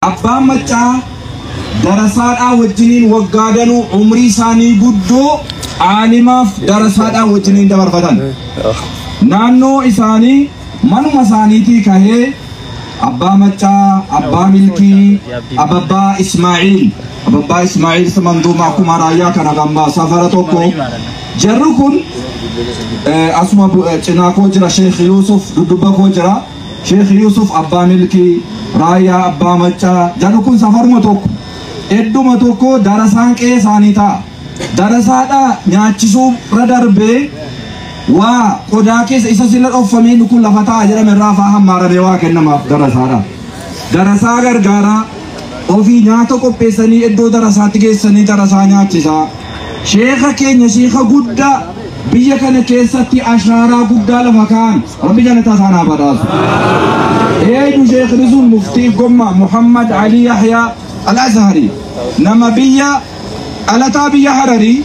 Abbaan Maccaa darasaadhaa wajjiniin waggaa danuu umrii isaanii guddoo aalimaaf darasaadhaa wajjiniin dabarfatan. Naannoo isaanii manuma isaaniitii kahee Abbaa Maccaa, Abbaa Milkii, Ababbaa Ismaa'iil, Ababbaa Ismaa'iil manduuma akkuma raayyaa kana gambaa safara tokko. Jarri kun asuma cinaa koo jira Sheekh Yuusuf, dudduba koo jira. Sheekh Yuusuf Abbaa Milkii, Raayyaa Abbaa Maccaa, jarri kun safaruma tokko. Edduma tokko darasaan qe'ee isaanii ta'a. Darasaadhaa nyaachisuu irra darbee waa qodaa keessa isa sila dhoffamee kun lafa ta'a jedhame irraa fa'aa hammaaramee waa kennamaaf darasaadha. Darasaa gargaaraa ofii nyaata qopheessanii iddoo darasaatti geessanii darasaa nyaachisaa. Sheekha keenya sheekha guddaa biyya kana keessatti ashaaraa guddaa lafa kaa'an Rabbi jannataa isaan haa badhaasu. Eedu sheekni sun Muftii Gomma Muhammad Ali Yahyaa Al-Azhari nama biyya dhalataa biyya Hararii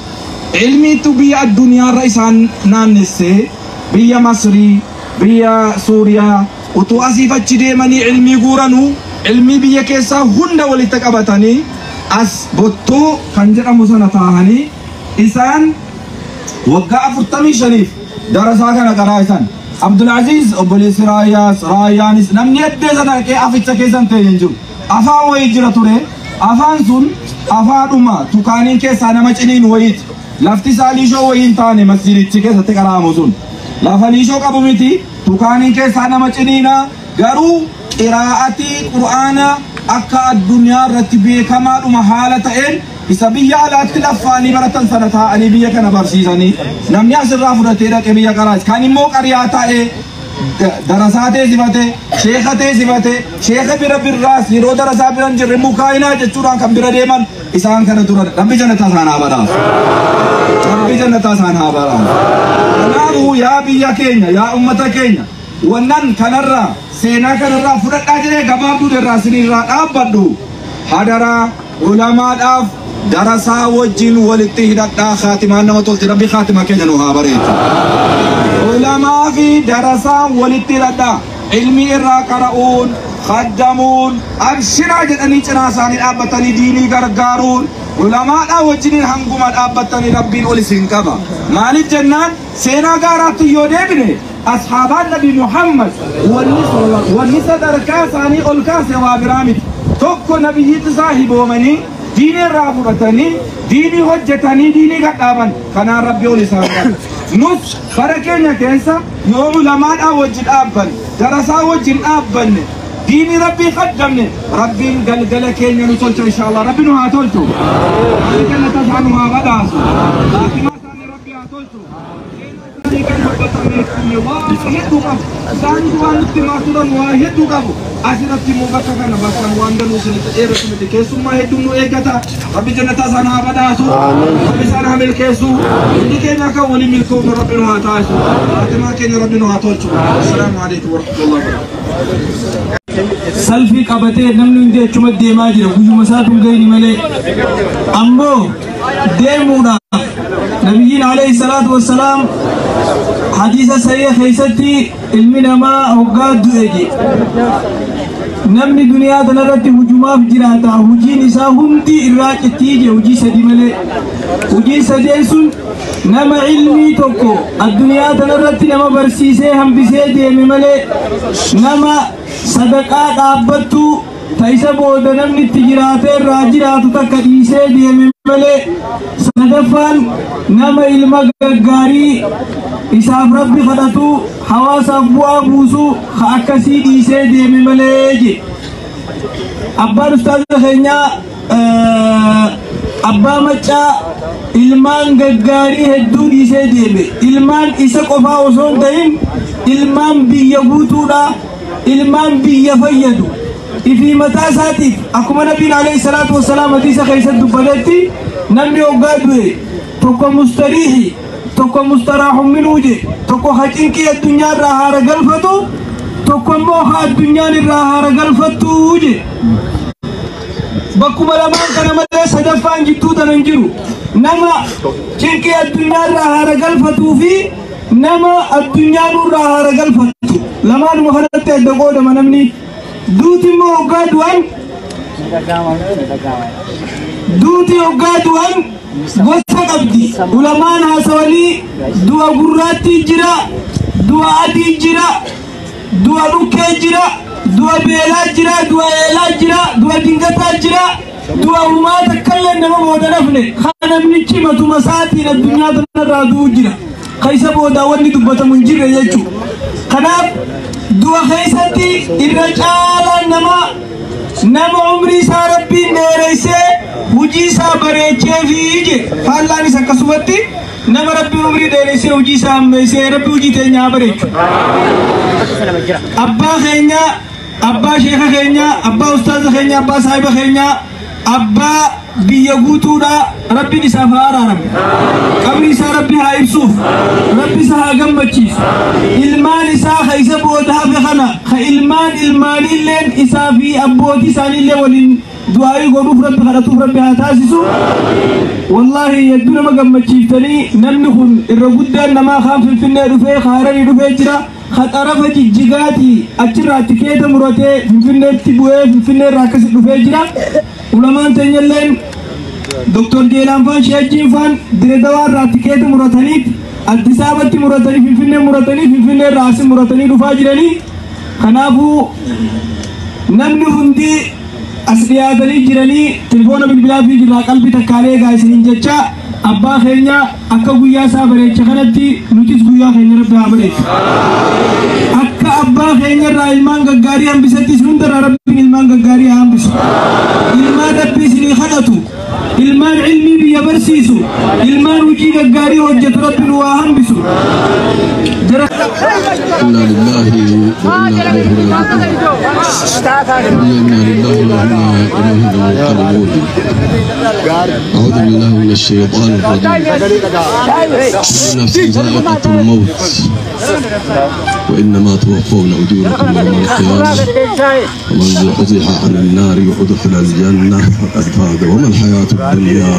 ilmiitu biyya addunyaarra isaan naannessee biyya Masrii, biyya Suuriyaa utuu asiif achi deemanii ilmii guuranuu ilmii biyya keessaa hunda walitti qabatanii as Bottoo kan jedhamu sana taa'anii isaan waggaa 45f darasaa kana qaraa'isan. Abdulaziz obboleessi Raayyaas, Raayyaanis namni eddee sana dhaqee aficha keessa hin ta'e hin jiru. Afaan wayii jira ture. Afaan sun afaadhuma tukaaniin keessaa nama ciniin wayiiti. Lafti isaa liishoo wayii hin taane masjidichi keessatti qara'amu sun. Lafa liishoo qabu miti, tukaaniin keessaa nama ciniina, garuu qiraa'atii Qur'aana akka addunyaa irratti beekamaadhuma haala ta'een isa biyya alaatti laffaanii baratan sana taa'anii biyya kana barsiisanii namni asirraa fudhatee dhaqee biyya qaraas kan immoo qariyaa taa'ee darasaa teessifate, sheeka teessifate, sheeka bira birraas yeroo darasaa bira hin jirre mukaayinaa jechuudhaan kan bira deeman isaan kana turan. Rabbi jannataa isaan haa badhaasu. Rabbi jannataa isaan haa badhaasu. Kanaafuu yaa biyya keenya, yaa ummata keenya, wannan kanarraa seenaa kanarraa fudhadhaa jedhee gabaabduu irraa isinirraa dhaabbadhu. Hadaraa ulamaadhaaf darasaa wajjin walitti hidhadhaa, khaatimaan nama tolti. Rabbi khaatima keenya nu haa bareechu. Ulamaa fi darasaa walitti hidhadhaa. Ilmi irraa qara'uun, khaddamuun, abshiraa jedhanii cinaa isaanii dhaabbatanii diinii gargaaruun, ulamaadhaa wajjiniin hanguma dhaabbatanii Rabbiin ol isin qaba. Maaliif jennaan seenaa gaaraatti yoo deebine ashaabaan Nabi Muhammad wanni sadarkaa isaanii ol kaase waa biraa miti. Tokko nabiyyiitti isaa hiboomanii diinii irraa fudhatanii diinii hojjetanii diinii gadhaaban, kanaan Rabbi ol isaan qaba. Nus bara keenya keessa yoo ulamaadhaa wajji dhaabbanne, darasaa wajjin dhaabbanne, diinii Rabbii qaddamne, Rabbiin galgala keenya nu tolcha inshallah. Rabbi nu haa tolchu. Rabbi jannata isaa nu haa badhaasu. Khaatimaa isaanii Rabbi haa tolchu. Kan dubbatamee waa hedduu qabu. Isaanis waan nutti himaa turan waa hedduu qabu. Asirratti immoo bakka kana bakka waan danuu isinitti dheeratu miti. Keessummaa hedduun nu eeggata. Rabbi jannata isaan haa badhaasu. Rabbi isaan haa milkeessu. Hundi keenya akka waliin milkoofnu Rabbi nu haa taasisu. Khaatimaa keenya Rabbi nu haa tolchu. Assalaamu alaikum warahmatullahi wabarakatuh. Salfii qabatee namni hundi achuma deemaa jira, guyyuma isaatu hin gahini malee. Ammoo deemuudhaaf nabiyyiin alayhi salaatu wassalaam hadiisa sahiha keessatti ilmi namaa hoggaa du'e je. Namni duniyaa tanarratti hujumaaf jiraata, hujiin isaa hundi irraa cittii je, hujii sadi malee. Hujiin sadeen sun nama ilmii tokko addunyaa tanarratti nama barsiisee hambisee deeme malee, nama sadaqaa dhaabbattu ta isa booda namni itti jiraatee irraa jiraatu takka dhiisee deeme malee, sadaffaan nama ilma gaggaarii isaaf Rabbi kadhatu hawaasaaf bu'aa buusu ka akkasii dhiisee deeme malee je. Abbaan ustaaza keenyaa Abbaa Maccaa ilmaan gaggaarii hedduu dhiisee deeme. Ilmaan isa qofaa osoo hin ta'in ilmaan biyya guutuudha, ilmaan biyya fayyadu. Ifii mataa isaatiif akkuma nabiin alayhi salaatu wassalaam hadiisa keessatti dubbatetti namni hoggaa du'e tokko mustariihi, tokko mustaraahu minuu je, tokko ha cinqii addunyaa irraa haara galfatu, tokko immoo ha addunyaan irraa haara galfattu je. Bakkuma lamaan kana malee sadaffaan jidduu tana hin jiru. Nama cinqii addunyaa irraa haara galfatuu fi nama addunyaan irraa haara galfattu. Lamaanuma kanatti adda qoodama namni. Duuti immoo hoggaa du'an Duuti hoggaa du'an gosa qabdi. Ulamaan haasawanii du'a gurraatti jira, du'a adii jira, du'a dhukkee jira, du'a beelaa jira, du'a eelaa jira, du'a dingataa jira, du'a uumaa takkallee nama booda nafne. Namnichi matuma isaatiin addunyaa tanarraa du'u jira. Keessa booda wanni dubbatamu hin jirre jechuudha. Kanaaf du'a keessatti irra caalaan nama umrii isaa Rabbiin dheeressee hojii isaa bareechee fi ije faallaanis akkasumatti nama Rabbiin umrii dheeressee hojii isaa ammeessee Rabbi hojii teenya haa bareechu. Abbaa keenya, abbaa sheeka keenya, abbaa ustaaza keenya, abbaa saahiba keenya, abbaa biyya guutuudha Rabbiin isaaf haa araaramu. Qabri isaa Rabbi haa ibsuuf, Rabbi isa haa gammachiisu. Ilmaan isaa ka isa booda hafe kana ka ilmaan ilmaaniilleen isaa fi abbootii isaaniillee waliin du'aayii godhuuf Rabbi kadhatuuf Rabbi haa taasisu. Wallaahi hedduu nama gammachiiftanii namni kun irra guddaan namaa kaan Finfinnee dhufee Hararii dhufee jira. Ka xarafa Jijjigaatii achirraa tikeeta muratee Finfinneetti bu'ee Finfinneerraa akkasi dhufee jira. Ulamaan teenyalleen Dr. Jeelaan faan Sheejiin faan Diredawaarraa tikeeta muratanii Addis Ababatti muratanii Finfinnee muratanii Finfinneerraa asi muratanii dhufaa jiranii. Kanaafuu namni hundi as dhiyaatanii jiranii telefoona bilbilaa fi jirraa qalbii takkaalee egaa isiniin jecha abbaa keenya akka guyyaa isaa bareecha kanatti nutis guyyaa keenya Rabbi haa bareechu. Akka abbaa keenya irraa ilmaan gaggaarii hambisattis hundarraa Rabbiin ilmaan gaggaarii haa hambisu. Ilmaan Rabbi isinii kadhatu, ilmaan ilmii biyya barsiisu, ilmaan hojii gaggaarii hojjetu Rabbi nu haa hambisu. إنا لله وإنا إليه راجعون. إنا لله وإنا إليه منقلبون. أعوذ بالله من الشيطان الرجيم. كل نفس ذائقة الموت وإنما توفون أجوركم يوم القيامة ومن زحزح عن النار وأدخل الجنة فقد فاز وما الحياة الدنيا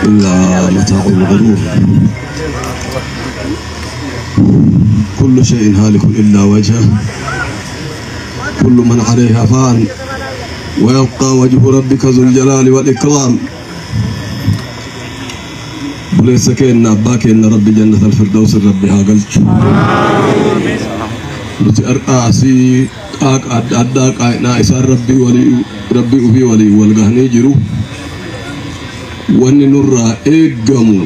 إلا متاع الغرور. كل شيء هالك إلا وجهه كل من عليها فان ويبقى وجه ربك ذو الجلال والإكرام. بليس كأن أباك إن ربي جنة الفردوس ربي هاقلت نتأرأسي آك أداك آينا إسار ربي ولي ربي أبي ولي والقهني جرو وأني نرى إيقامو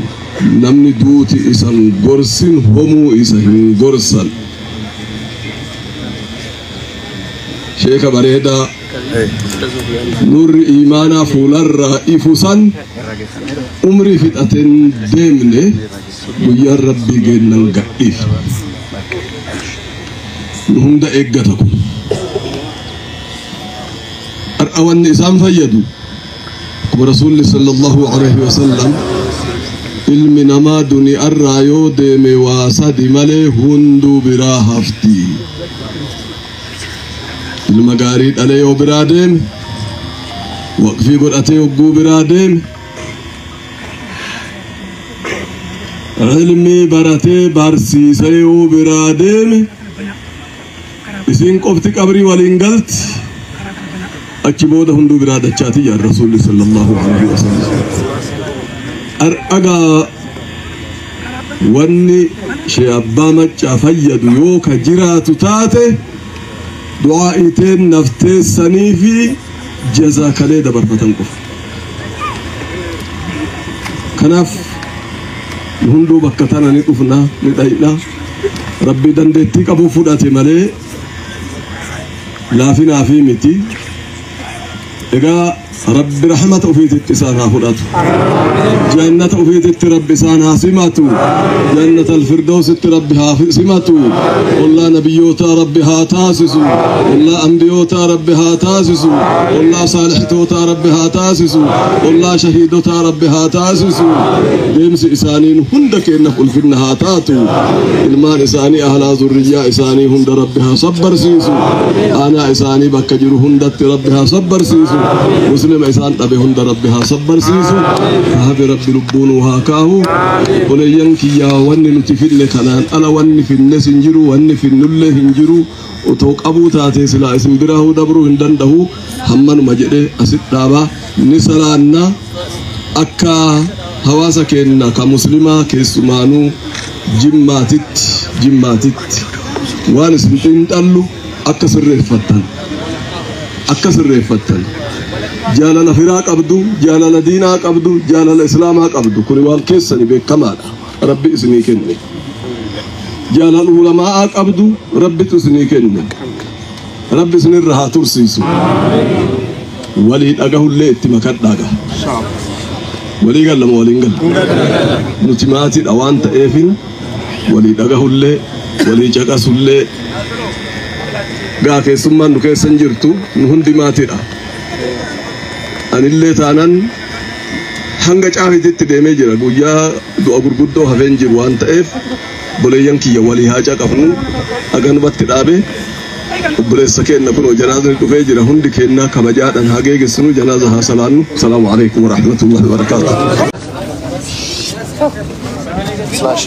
namni duuti isan gorsin homuu isa hin gorsan. Sheeka bareedaa nurri imaanaa fuularraa ifusan umrii fixateen deemne guyyaan Rabbii geennan gadhiif. Nu hunda eeggata kun. Har'a wanni isaan fayyadu akkuma Rasuulli sallallahu alaihi wasallam ilmi namaa duniyaarraa yoo deeme waa sadi malee hunduu biraa hafti. Ilma gaarii dhalee yoo biraa deeme, waqfii godhatee hogguu biraa deeme, ilmi baratee barsiisee yoo biraa deeme, isin qofti qabrii waliin galti. Achi booda hunduu biraa dachaati jedhan Rasuulli sallallahu alaihi wasallam. Ar'agaa wanni shee abbaa maccaa fayyadu yoo ka jiraatu taate du'aa'iteen nafteessanii fi jazaakalee dabarfatan qofa. Kanaaf hunduu bakka tana ni dhufna ni dhayna. Rabbi dandeettii qabu fudhate malee laafinaa fi miti. Egaa Rabbi rahmata ofiititti isaan haa fudhatu. Jannata ofiititti Rabbi isaan haa simatu. Jannata alfirdawsitti Rabbi haa simatu. Ollaa nabiyyootaa Rabbi haa taasisu. Ollaa ambiyootaa Rabbi haa taasisu. Ollaa saalixitootaa Rabbi haa taasisu. Ollaa shahiidotaa Rabbi haa taasisu. Deemsi isaaniin hunda keenyaaf ulfinna haa taatu. Ilmaan isaanii ahlaa zurriyyaa isaanii hunda Rabbi haa sabbarsiisu. Aanaa isaanii bakka jiru hundatti Rabbi haa sabbarsiisu. Muslima isaan dhabe hunda Rabbi haa sabbarsiisu. Hafe Rabbi lubbuun haa kaahu. Obboleeyyan kiyyaa, wanni nuti finne kanaan ala wanni finnes hin jiru, wanni finnullee hin jiru. Otoo qabuu taatee silaa isin biraa dabruu hin danda'u. Hammanuma jedhee asit dhaabaa ni salaanna. Akka hawaasa keenya ka Muslimaa, keessumaanuu Jimmaatitti waan isin xiinxallu akka sirreeffattan, akka sirreeffattan. Jaalala firaa qabdu, jaalala diinaa qabdu, jaalala Islaamaa qabdu, kun waan keessani beekamaadha. Rabbi isinii kenne. Jaalala ulamaa'aa qabdu, Rabbitu isinii kenne. Rabbi isinirra haa tursiisu. Walii dhagahullee itti makadhaaga. Walii gallama, waliin galla. Nuti maatiidha waan ta'eefin walii dhagahullee, walii caqasullee gaa. Keessummaan nu keessan jirtu, nu hundi maatiidha. Anillee taanan hanga caafititti deemee jira. Guyyaa du'a gurguddoo hafeen jiru waan ta'eef, obboleeyyan kiyya, walii haa caqafnu. Haganumatti dhaabe. Obboleessa keenna kunoo janaazni dhufee jira. Hundi keenna kabajaadhaan haa geegessinu, janaaza haa salaannu. Salaamu alaikum warahmatullahi wabarakaatuh. Slash.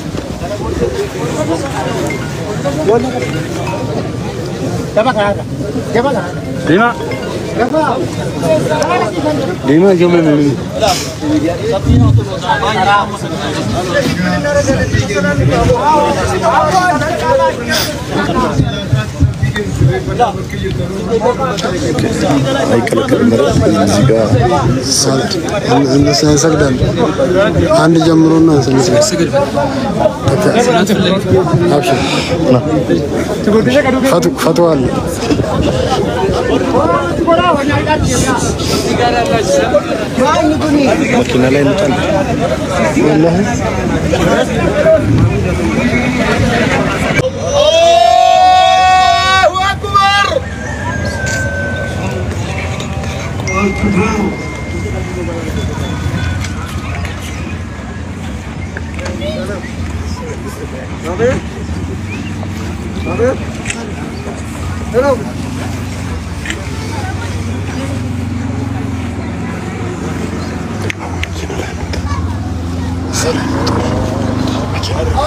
Lima. Lima yo me. አይከለከልም። እዚህ ጋር እንሰግዳለን። አንድ ጀምሮና እንሰግድ። አብሽር፣ ፈቱ አለ። መኪና ላይ እንውጣለን። ወላሂ።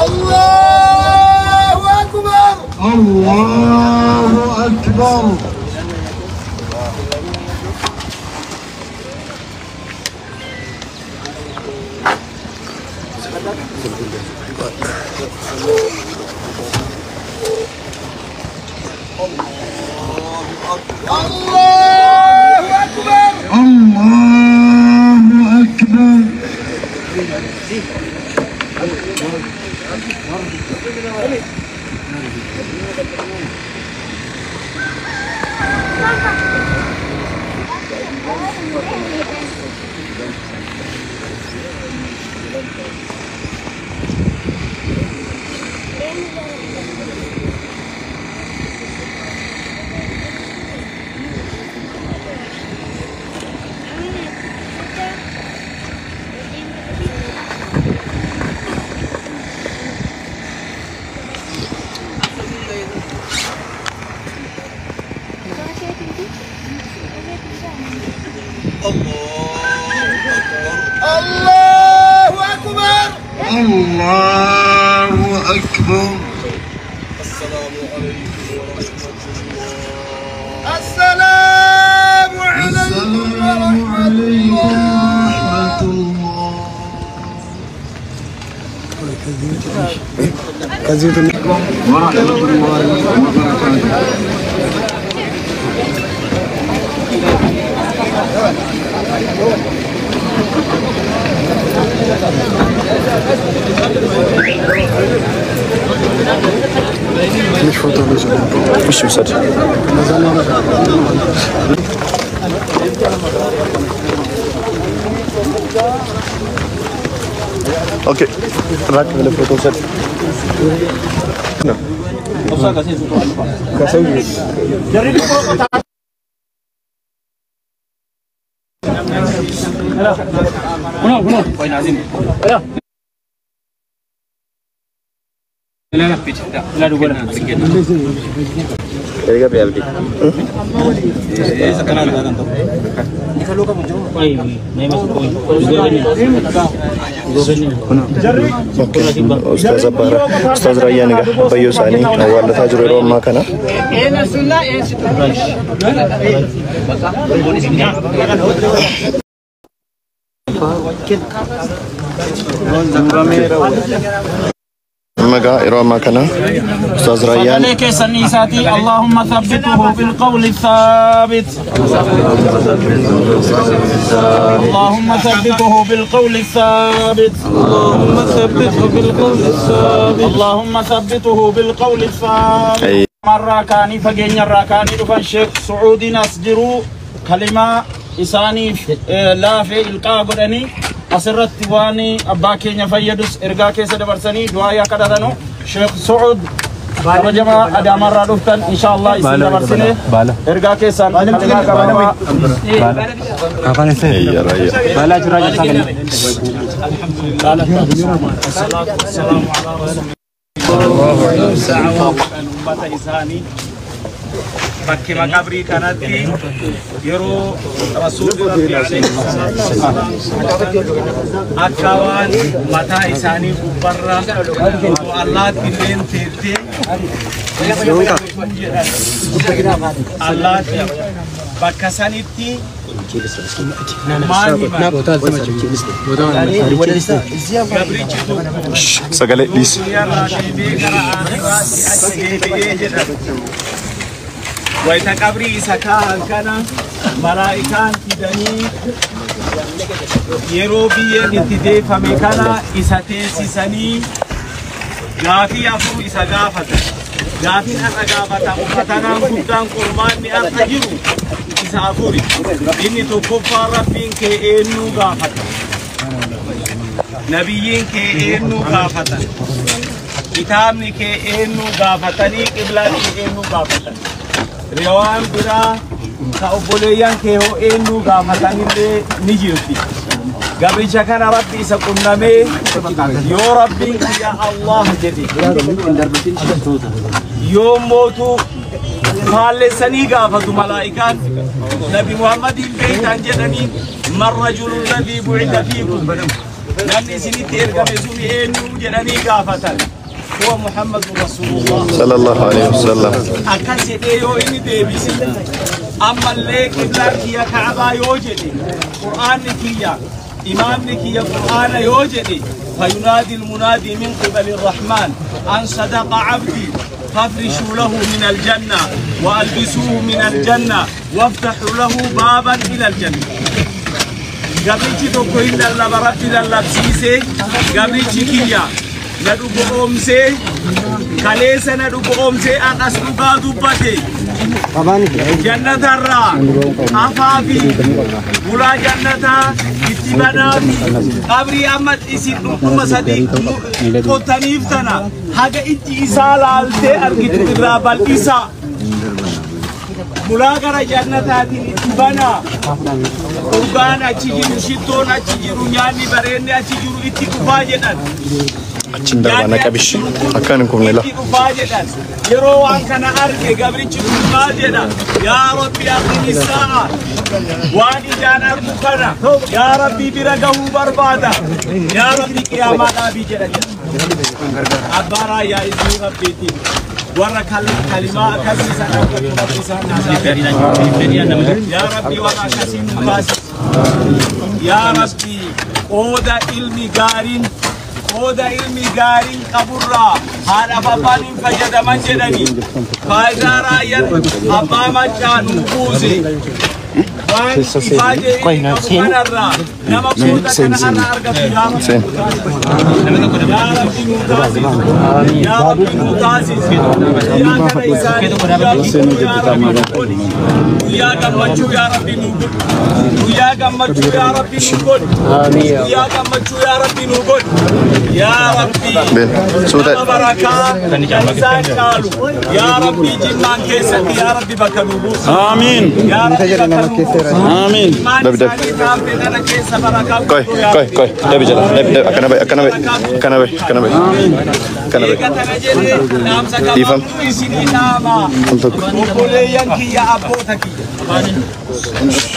الله أكبر. الله أكبر. الله أكبر. الله أكبر. الله أكبر. الله أكبر. الله أكبر. السلام عليكم ورحمة الله. السلام عليكم السلام عليكم ورحمة الله. ከዚህ ትንሽ ورحمة الله وبركاته. ትንሽ ፎቶ ልውሰድ። እሺ ውሰድ። Okay፣ ራቅ ብለህ ፎቶ ውሰድ። Ustaaz Abbaara Ustaaz Raayyaan egaa abbayyoo isaanii awwaallataa jiru yeroo ammaa kana. Amma egaa yeroo ammaa kana Ustaaz Raayyaan Sagalee keessan isaatii Allahumma thabbituhu bilqawli thaabit. Allahumma thabbituhu bilqawli thaabit. Allahumma thabbituhu bilqawli thaabit. Allahumma thabbituhu bilqawli thaabit. Marraa kaanii fageenyarraa kaanii dhufan Sheekh Sucuudiin as jiru kalimaa isaaniif laafee ilqaa godhanii asirratti waan abbaa keenya fayyadus ergaa keessa dabarsanii du'aa yaa kadhatanu Sheekh Sucuud kabajamaa Adaamaarraa dhuftan inshaallah isin dabarsine ergaa keessaan kalimaa gabaabaa. Eeyya Raayyaa. Ummata isaanii bakkuma qabrii kanatti yeroo rasuulli rabbi alayhi salaatu wassalaam akka waan mataa isaanii gubbarra otoo allaatti illeen teettee allaatti bakka sanitti maal himan gabrichi tokko Sagalee dhiisi. duniyaarraa deebi'ee gara aakhiraatti achi deebi'ee jedhan. Wayita qabrii isa kaahan kana malaa'ikaan fidanii yeroo biyyeen itti deeffame kana isa teessisanii gaafii afur isa gaafatan. Gaafiin har'a gaafatamu fatanaan guddaan qormaanni har'a jiru isa afuri. Inni tokkoffaan rabbiin kee eenyuu gaafata. Nabiyyiin kee eenyuu gaafatan. Kitaabni kee eenyuu gaafatanii qiblaan kee eenyuu gaafatan. Riwaan biraa ka obboleeyyan kee hoo eenyuu gaafatanillee ni jirti. Gabricha kana rabbi isa qunnamee yoo rabbiin kiyya Allah jedhe yoo mootu faallessanii gaafatu malaa'ikaan Nabi Muhammadiin beektan jedhanii man rajulu alladhii bu'itha fiikum namni isinitti ergame sun eenyu jedhanii gaafatan. Huwa Muhammadu Rasuulullah. Sallallahu alaihi wasallam. Akkas jedhee yoo inni deebise ammallee qiblaan kiyya Ka'abaa yoo jedhe Qur'aanni kiyya imaamni kiyya Qur'aana yoo jedhe fayunaadi almunaadi min qibali arrahmaan an sadaqa abdi فافرشوا له من الجنة وألبسوه من الجنة وافتحوا له بابا إلى الجنة. Gabrichi tokko hin lallaba rabbi lallabsiise gabrichi kiyya na dhugoomsee kaleessa na dhugoomsee har'as dhugaa dubbate jannatarraa afaa fi ulaa jannataa itti banaa fi qabrii amma isin dhundhuma sadii qottaniif tana haga ijji isaa laaltee argitu irraa bal'isaa ulaa gara jannataatiin itti banaa urgaan achi jiru shittoon achi jiru nyaanni bareenni achi jiru itti dhufaa jedhan. Achiin darbaa na qabishi. Akkaan hin kufne la. Itti dhufaa jedhan. Yeroo waan kana arge gabrichi kun maal jedha? Yaa Rabbi aqimi saa'a. Waan ijaan argu kana yaa Rabbi bira gahuu barbaada. Yaa Rabbi qiyaamaa dhaabii jedha jedha. Abbaa raayyaa iznii Rabbiitiin warra kalimaa akkasii san argatu Rabbi isaan haa taasisu. Yaa Rabbi warra akkasii nu taasisi. Yaa Rabbi qooda ilmi gaariin qooda ilmi gaariin qaburraa haadhaaf abbaan hin fayyadaman jedhanii faayidaa raayyaan abbaa maccaa nu buuse. Waan ifaajee inni qabu kanarraa nama qooda kana har'a argatu yaa Rabbi nu taasisi. Yaa Rabbi nu taasisi. Yaa Rabbi nu taasisi. Guyyaa kana isaanii guyyaa guddoo yaa Rabbi nu godhi. Guyyaa gammachuu yaa Rabbi nu godhi. Guyyaa gammachuu yaa Rabbi nu godhi. Guyyaa gammachuu yaa Rabbi nu godhi. Yaa Rabbi Suuta. nama barakaa kan isaan caalu yaa Rabbi jimmaan keessatti yaa Rabbi bakka nu buusi. Aamiin. Yaa Rabbi bakka nu buusi. Aamiin. Ilmaan Dabi, dabi. isaanii taafee kana keessa barakaa Koi, guddoo yaa koi, Rabbi. koi. Dabi jala. Dabi, dabi. Akkana bahi, akkana bahi. Akkana bahi, akkana bahi. Akkana bahi. Eega tana jedhee dhaamsa Dhiifama. gabaabduu isinii dhaama. Al tokko. Obboleeyyan kiyya abboota kiyya.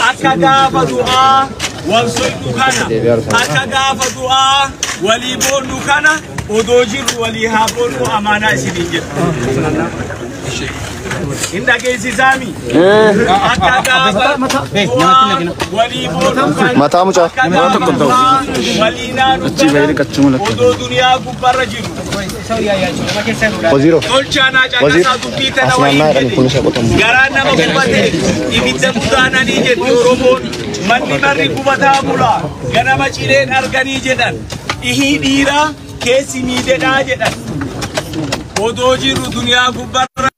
Akka gaafa du'aa wal soydu kana, akka gaafa du'aa walii boonnu kana, odoo jirru walii haa boonnu, amaanaa isiniin jedha. Hin dhageessisaami? Akka gaafa du'aa walii boonnu kana, Mataa mucaa. akka gaafa du'aa walii naanu kana, odoo duniyaa gubbarra jiru. Waziiroo. Tolchaanaa Waziir. caqasaa dubbii tana Asnaannaa waliin jedhani jedhe. kun isa qotamu. Garaan nama gubate ibidda mutaananii jetti Oromoon. Manni marri gubataa bula ganama cileen arganii jedhan. Ihii dhiiraa keessi miidhedhaa jedhan. Odoo jirru duniyaa gubbarra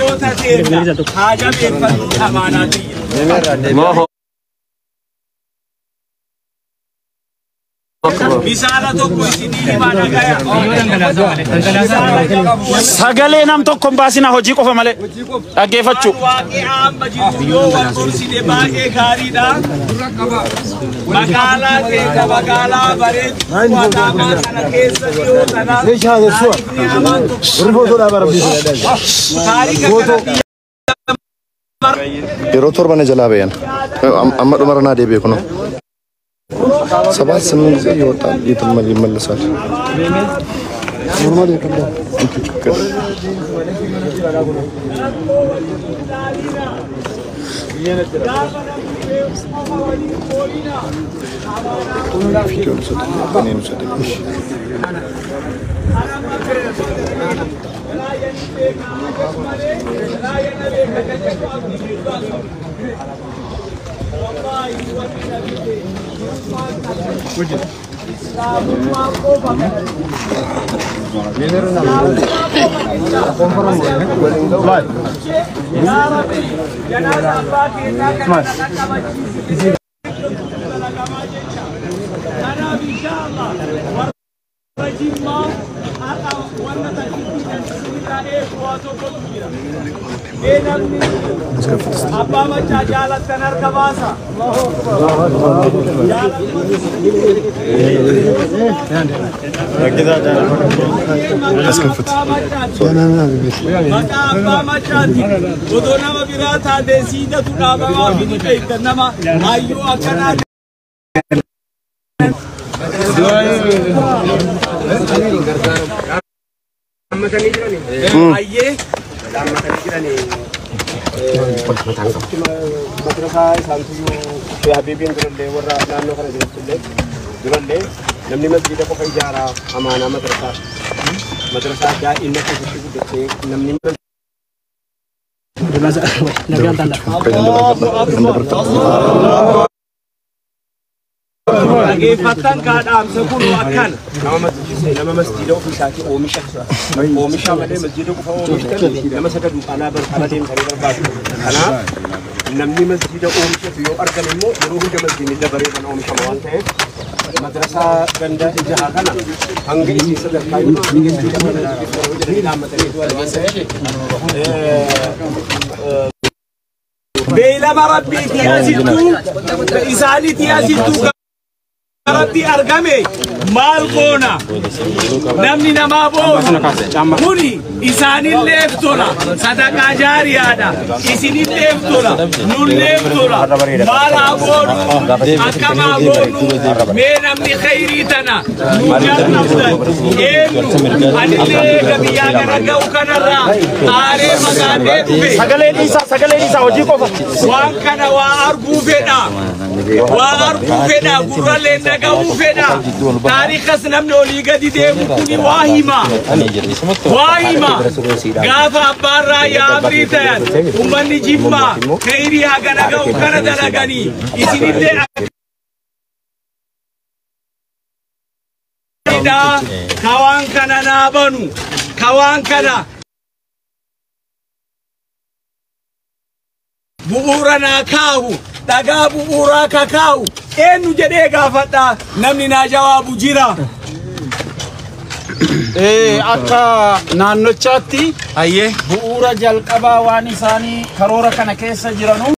yoo tateedha haa jabeeffannu, amaanaa tiyya. Misaala tokko isinii himaa, dhagaya. Sagalee nam tokko hin baasina, hojii qofa malee dhaggeeffachuu. Waaqii amma jiru yoo wal gorsine baay'ee gaariidha. Magaalaa keessa, magaalaa bareedduu Adaamaa kana keessa dhiyoo tana taarikni hamaan tokko taarika kana biyya Yeroo 7 na jalaa bayan. Amma dhumarra naa deebi'e kunoo. 7 8 ጊዜ ይወጣል ይመለሳል። Normal የቀላል። ቪዲዮን ውሰድ፣ እኔን ውሰድ። እሺ። Yaa Rabbi, janaaza abbaa keenyaa kana qaqqabachiisi. Kanaaf inshaallah warra Jimmaa har'a wanna takkitti ta'ee bu'aa tokkotu jira. Mee namni abbaa machaa jaalattan harka baasa. አስከፍት። Maqaa abbaa machaati. Odoo nama biraa taate siidatu dhaabamaa fi ni beekta nama hayyuu akkanaa. Hayyee. Madrasaa isaantuyyuu fi Habiibiin durallee warra naannoo kana jirtullee durallee namni masjiida qofa ijaaraa, amaanaa madrasaa daa'imna keessatti guddattee namni Dhageeffattan kaa, dhaamsa kun akkana. Nama masjiida ofii isaatii oomisha oomisha malee masjiida qofa oomishtan nama sagaduu alaa ala deemsanii barbaadu. Kanaaf namni masjiida oomishatu yoo argame immoo yeroo hunda masjiidni dabaree kan oomishama waan ta'eef madrasaa ganda jaha kana hanga isin sadarkaa yoo jedhanii dhaammatanii waan ta'eef Beeylama rabbiitii asittuu isaaniitii asittuu rabbii argame maal goona, namni namaa boonu kuni isaanilleef tola, sadaqaa jaariyaadha, isinilleef tola, nulleef tola. Maal haa goonu, akkam haa goonu? Mee namni khayrii tana nu jalqabdan eenyu? Anillee eega biyyaa kana ga'u kanarraa aaree fagaatee dhufe. Sagalee dhiisaa, sagalee dhiisaa, hojii qofa. Waan kana waa arguu fedha, waa arguu fedha, gurrallee dhaga'uu fedha. Taarikas namni olii gadi deemu kuni waa hima, waa hima. Gaafa abbaan raayyaa amrii ta'an ummanni Jimmaa khayrii hagana ga'u kana dalaganii isinillee dha kawaan kana naa banu, kawaan kana bu'uura naa kaahu, dhagaa bu'uuraa kakaahu eenyu jedhee gaafadha, namni naa jawaabu jira. Akka naannochaatti Hayyee. Bu'uura jalqabaa waan isaanii karoora kana keessa jiranu.